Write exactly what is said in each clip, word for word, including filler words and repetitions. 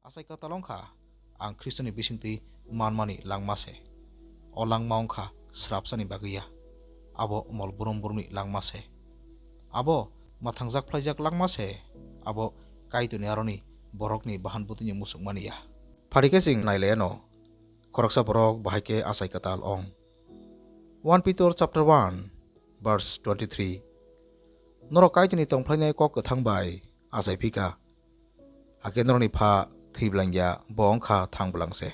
Achai kwtal wngkha ang Khristoni bisingtwi manmani langma se. O langma wngkha srapsani bagwi ya, abo mol brum brumni langma se. Abo mwthangjak phlaijak langma se, abo Kaitorni aroni borokni bahan bwtwini musukmani ya. Phari khe chwng nai lai anw, khoroksa borok bahai khe achai kwtal ong. One Peter chapter one verse twenty-three. Norok Kaitorni tongphlainai kok kwthang bai achai phi kha, hakhe norokni Pha thwi bwlangya, bo wngkha thang bwlang se.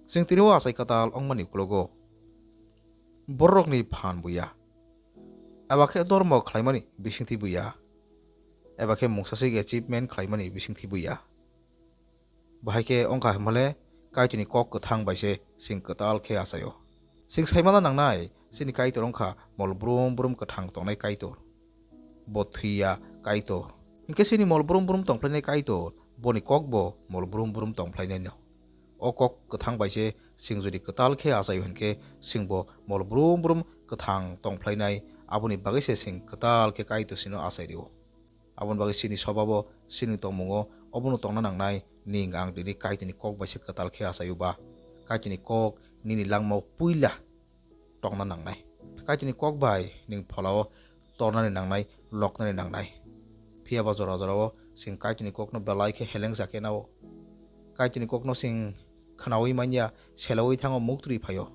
Chwng tini o achai kwtal wngmani uklogo bororokni phan buya, eba khe dormo khlaimani bisingtwi buya, eba khe mungsaswk achievement khlaimani bisingtwi buya. Bahai khe wngkha hwnmale Kaitorni kok kwthang bai se chwng kwtal khe achaio. Chwng saimana nangnai, chini Kaitor wngkha mol brum brum kwthang tongnai Kaitor. Bo thwiya Kaitor. Hinkhe chini mol brum brum tongphlainai Kaitor, boni kokbo mol brum brum tongphlainaino. O kok kwthang bai se chwng jodi kwtal khe achaio hinkhe chwngbo mol brum brum kwthang tongphlainai, aboni bagwi se chwng kwtal khe Kaitor chwngno achai rio. Aboni bagwi chini sobabo, chini tongmungo obono tongna nangnai, ning ang tini Kaitorni kok bai se kwtal khe achaio ba. Kaitorni kok nini langmao puila tongna nangnai. Kaitorni kok bai ning pholao tornani nangnai, loknani nangnai. Phiya ba jora jorao chwng Kaitorni kokno belai khe helengsa khe nao. Kaitorni kokno chwng khnaui manya, selaui thango, muktwi phaio.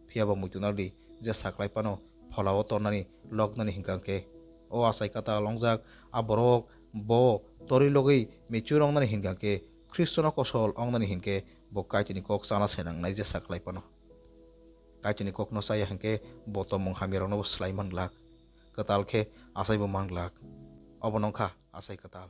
Phiya ba muitu naldi, jesa khlai phano pholao tornani, loknani hinkha khe, o achai kwtal wngjak a borok bo torwi logwi mature wngnani hinkha khe, Khristono kosol wngnani hinkhe bo Kaitorni kok chana se nangnai jesa khlai phano. Kaitorni kokno chaya hinkhe bo tongmung hamyarokno bo swlai man glak, kwtal khe achaibo man glak. Obo wngkha achai kwtal.